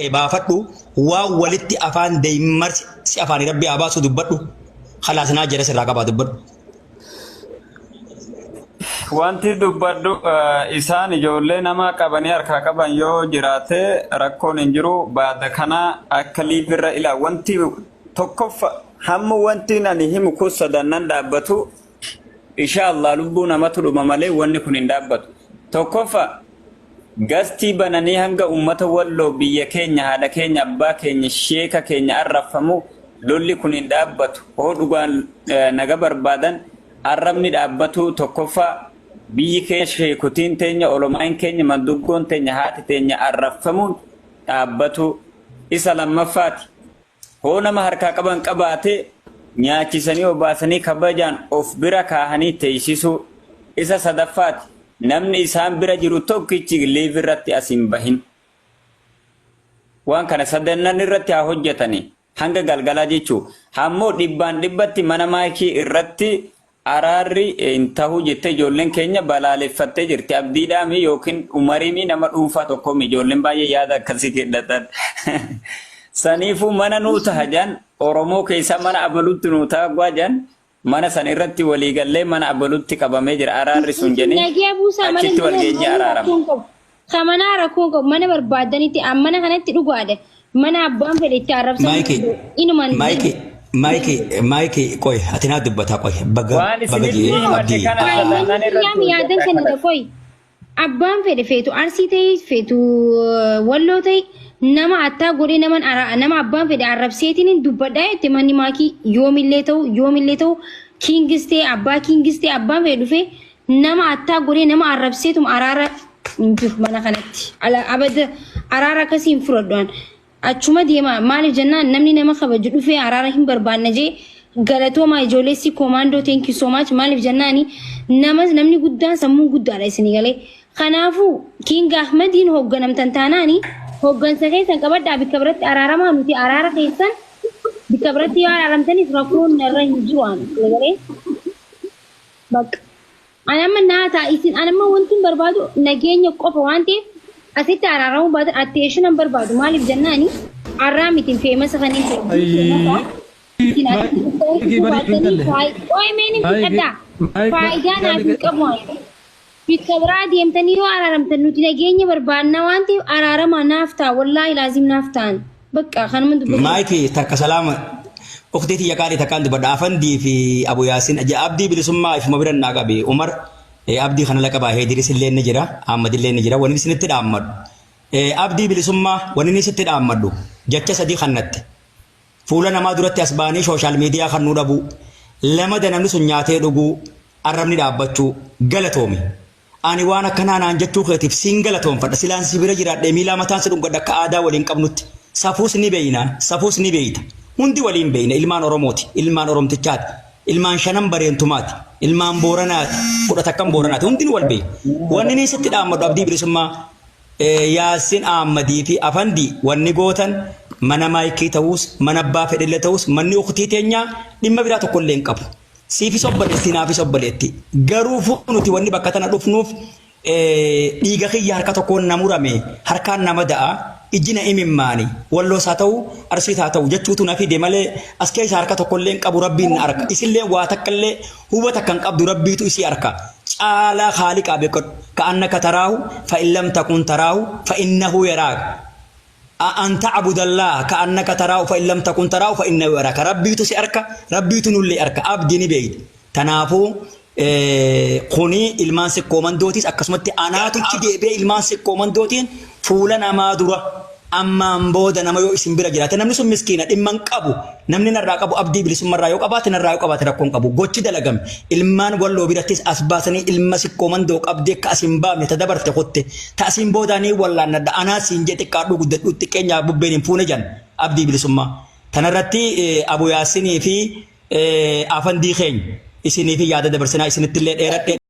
Kee baafadhu waan walitti afaan deemmar si afaanii rabbi haa baasu dubbadhu kalaas naa jara sirraa qabaa dubbadhu. Wanti dubbadhu isaan ijoollee nama qabanii harkaa qaban yoo jiraate rakkoon hin jiru. Baada kana akka liivirra ilaa wanti tokkoffa hamma wanti ani himu kun sadannan dhaabbatu insha Allah lubbuu namatu dhuma malee wanni kun hin dhaabbatu. Tokkoffa Gastii bananii hanga ummata Walloo biyya keenya haadha keenya abbaa keenya sheeka keenya arrabfamu lolli kun hin dhaabbatu. Hoo dhugaan naga barbaadan arrabni dhaabbatuu tokkoffaa biyyi keenya sheekotiin teenya olomaa'iin keenya manduggoon teenya haati teenya arrabfamuun dhaabbatuu. Isa lammaffaati. Hoo nama harkaa qaban qabaate nyaachisanii obaasanii kabajaan of bira kaahanii teessisuu. Isa sadaffaati. Namni isaan bira jiru tokkichi live irratti as hin bahin. Waan kana sadannan irratti haa hojjetani. Hanga galgalaa jechuu. Ammoo dhibbaan dhibbatti mana maayikii irratti araarri hin tahu jettee ijoolleen keenya balaaleffattee jirti. Abdiidhaami yookiin Umariimi nama dhuunfaa tokkoomi ijoolleen baay'ee yaada akkasii kennatan. Saniifuu mana nuu taha jaan Oromoo keessaa mana abalutti nuu taha jaan Mana san irratti walii gallee mana abalutti qabamee jira araarri sun Isin jenee nagaya buusaa malee achitti wal mana geenyee mana araarama. rakkoon qabu. Ka manaa rakkoon qabu mana barbaaddanitti an mana kanatti dhugaadha. Mana abbaan fedhe itti arrabsamuu Maayiki danda'u. Inuman maayiki maayiki maayiki qoy ati naa dubbataa qoy baga Waan baga isinitti jee himadhe abdii kana Manni sadannan irratti kiyyaam yaadan hojjedha kennita kanas. qoy. Abbaan fedhe feetu Arsii ta'i feetu Walloo ta'i nama attaa godhee naman nama abbaan fedhe arrabseetiin dubbadhaa jette manni maakii yoomillee ta'u yoomillee ta'u kiingis ta'e abbaa kiingis ta'e abbaan fedhe dhufee nama attaa godhee nama arrabseetum araara hin jiru mana kanatti ala abada araara akkasii hin fudhadhu an. Achuma deemaa maaliif jennaan namni nama kabaju dhufee araara hin barbaanna jee galatoomaa ijoollee si komaandoo thank you so much maaliif jennaani nama namni guddaan sammuun guddaadha isinii galee kanaafuu King Ahmediin hoogganamtan taanaani hooggansa keessan qabadhaa bikka biratti araaramaa nuti araara keessan bikka biratti yoo araaramtanis rakkoon irra hin jiru aan isinii galee bakka. Ani amma naa ta'a isin ani amma wanti hin barbaadu nageenya qofa waan ta'eef asitti araaramuu baatan attention hin barbaadu maaliif jennaani arraa miti feemasa kan hin ta'e Ayii. isin asitti dhuftanii Maayikii dhufuu bari baattanii intalle. qoy meen hin Maayikii fixadhaa maayikii faayidaa naaf hin bari qabu ani. Bikka biraa deemtanii yoo araaramtan nuti nageenya barbaadna waan ta'eef araaramaa naaf ta'a wallaahi laazim naaf ta'an bakka kanuma dubbachuu Maayiki takka salaama uktii tiyya qaalii takkaan dubbadha afandii fi abu yaasin aja abdii bilisummaa ifuma biran naa qabi umar abdii kana la qabaa heediris illee ni jira ahmad illee ni jira wani isinitti dhaammadhu abdii bilisummaa wani inni sitti dhaammadhu jecha sadii kannatte fuula namaa duratti as baanii sooshaal miidiyaa kannuu dhabuu lamada namni sun nyaatee dhuguu arrabni dhaabbachuu galatoomi Ani waan akkanaa naan jechuu keetiif siin galatoomfadha. Silaan si bira jiraadhee miilaa mataan si dhungadha akka aadaa waliin qabnutti. Safuus ni beeyna, safuus ni beeyta. Hundi waliin beeyna. Ilmaan Oromooti. Ilmaan Oromtichaati. Ilmaan shanan Bareentumaati. Ilmaan Booranaati. 11n Booranaati. Hundinuu wal beeyna. Wanni niin sitti dhaammadhu Abdii Bilisummaa Yaassin Ahammadii fi Afandii wanni gootan mana maayikii ta'uus mana abbaa fedhellee ta'uus manni uktii teenyaa dhimma biraa tokkollee hin qabu. Siifis obboleettii naafis obboleettii. Garuu nuti wanni bakka tana dhufnuuf dhiiga kiyya harka tokkoon na murame harkaan na mada'a ijji na imimmaani walloos haa ta'u arsiis haa ta'u jechuutu na fide malee as keessa harka tokkollee hin qabu rabbiin na arka isillee waa takkallee huba takka hin qabdu rabbiitu isii arka caalaa haaliqaa beekadhu ka annaka taraahu fa in lam takun taraahu fa innahu yaraaka An ta'budallaaha ka'annaka taraahu fa in lam takun taraahu fa innahu yaraaka. Rabbiitu si arka, Rabbiitu nullee arka. Abdi ni beeyta. Tanaafuu kuni ilmaan sikkoo mandootiis akkasumatti anaatuchi deebi'ee ilmaan sikkoo mandootiin fuula namaa dura ammaan booda nama yoo isin bira jiraate namni sun miskiina dhimma hin qabu namni narraa qabu abdii bilisummarraa yoo qabaate narraa yoo qabaate rakkoo hin qabu gochi dalagame ilmaan walloo birattis as baasanii ilma sikkoo mandoo qabdee akka as hin baafne ta dabarte kutte Ta asiin boodaa niin wallaannadha anaa siin jee xiqqaadhuu guddadhuu xiqqeenyaa bubbeen hin fuune jan abdii bilisummaa. Tanarratti Abu Yaasinii fi Afandii keenya isinii fi yaada dabarsinaa isinittillee dheeradhe.